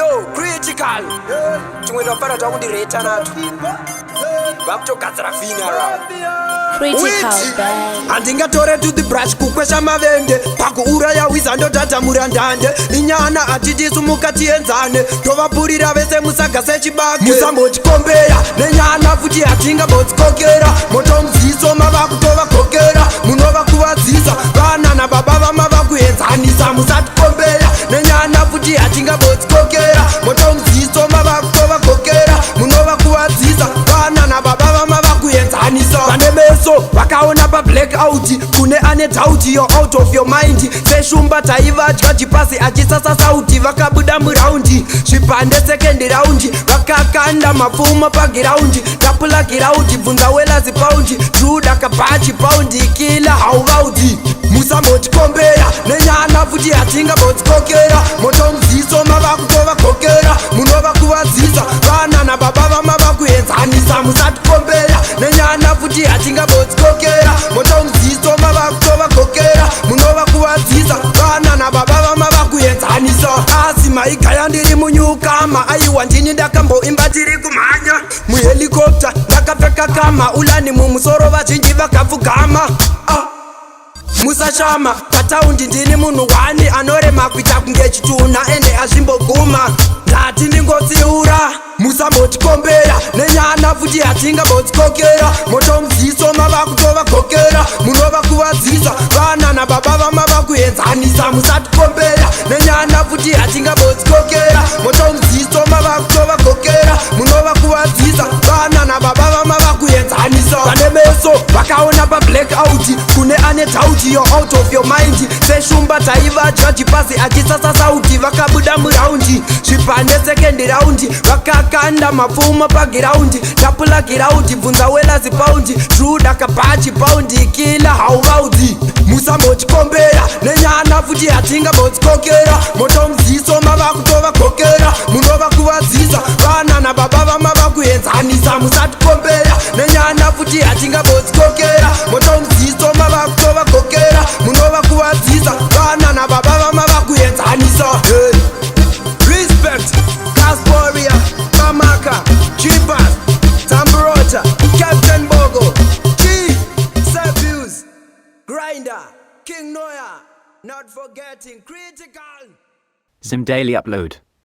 Yo, Critical, tumwe twafana twakundireta natwo, vakutogadzira funeral. Critical Bang. Handingatore to the brush kukwesha mavende pakuuraya wiza, ndodhadhamura ndande inyana. Hatiti sumuka tienzane, tovapurira vese musaga sechibage. Musambotikombeya nenyana futi, hatingambotsikokera. Moto muziso mava kutovakokera, munovakuvadzisa vana nababa vamava kuenzanisa. Musatikombeya nenyana futi, hatingambotsikokera. Moto muziso mava kutovakokera, munovakuvadzisa vana nababa vamava kuenzanisa. Vane meso vakaona pablack out, kune ane doubt, yo, out of your mind. Seshumba taivadya chipasi achisasa sauti, vakabuda muround zvipande. Second round vakakanda mapfumo paground, tapula giraundi. Bvunza welazi paundi truda kabachi paundi kila hauvaudi. Musambotikombeya nenyana futi, hatingambotsikokera. Moto muziso mava kutovakokera, munovakuvadzisa vana nababa vamava kuenzanisa. Musatikombeya nenyana futi, hatingambotsikokera. Moto muziso mava kutovakokera, munovakuvadzisa vana nababa vamava kuenzanisa. Asi maigaya ndiri munyukama, aiwa, ndini ndakamboimba tiri kumhanya muhelicopter, ndakapfeka kama ulani mumusoro, vazhinji vakapfugama, ah. Musashama pataundi, ndini munhu wani anorema kuita kunge chitunha, ende azvimboguma. Ndati ndingotsiura, musambotikombeya nenyana futi, hatingambotsikokera. Moto muziso mava kutovakokera, munovakuvadzisa vana nababa vamava kuenzanisa. Musatikombeya nenyana futi, hatingambotsikokera. Moto muziso mava kutovakokera, munovakuvadzisa vana nababa vamava kuenzanisa. Vane meso vakaona pablack out, kune ane doubt, yo, out of your mind. Seshumba taivadya chipasi achisasa sauti, vakabuda muround zvipande. Second round vakakanda mapfumo paground, tapula giraundi. Bvunza welazi paundi truda kabachi paundi kila hauvaudzi. Musambotikombeya nenyana futi, hatingambotsikokera. Moto muziso mava kutovakokera, munovakuvadzisa vana nababa vamava kuenzanisa. Musatikombeya nenyana futi, hatingambotsikokera. Moto muziso mava kutovakokera, munovakuvadzisa vana nababa vamava kuenzanisa. Hey. Respect Casporia, Kamaka, Chipas, Tamburota, Captain Bogo, G, Servius, Grinder, King Noya, not forgetting Critical. Zim Daily Upload.